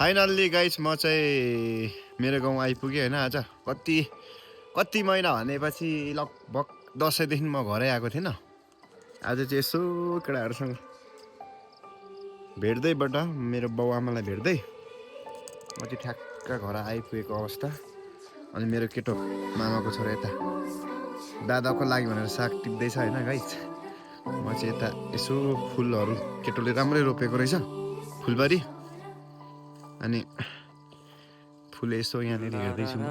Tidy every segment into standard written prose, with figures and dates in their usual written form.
Finally guys म चाहिँ मेरो गाउँ आइपुगेँ होइन। आज कति महिना भनेपछि लगभग 10 देखि म घरै आएको थिएन। आज चाहिँ यसो केटाहरूसँग भेट्दैबाट मेरो बाउ आमालाई भेट्दै म चाहिँ ठ्याक्क घर आइपुगेको अवस्था। अनि मेरो केटो मामाको छोरा यता दादाको लागि भनेर साग टिप्दैछ होइन गाइस। म चाहिँ यता यसो फुलहरू केटोले राम्रै रोपेको रहेछ फुलबारी। अनि फुल यसो यहाँनिर हेर्दैछु म।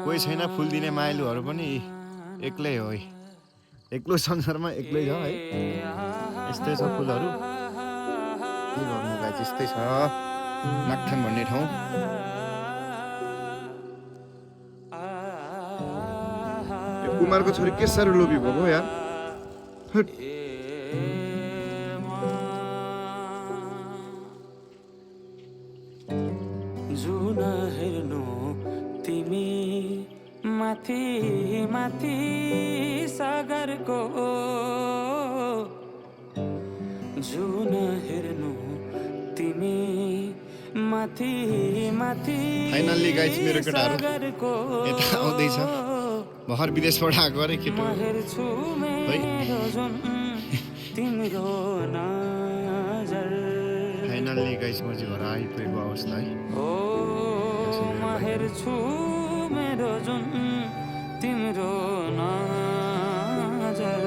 कोही छैन फुल दिने माइलुहरू पनि एक्लै हो। एक्लो संसारमा एक्लै छ है। यस्तै छ फुलहरू के गर्नु गाइस, यस्तै छ नाक्थान भन्ने ठाउँ। यो कुमारको छोरी के साह्रो लोभी भएको यार। जुन हेर्नु तिमी माथि माथि सागरको, जुन हेर्नु तिमी माथि माथि फाइनल्ली गाइस मेरो केटाहरू यता आउँदैछ। भर्खर विदेशबाट आएको अरे केटो है। तिम्रो नजर फाइनल्ली गाइस म चाहिँ घर आइपुगेको अवस्था है। हेर्छु मेरो जुन तिम्रो नजर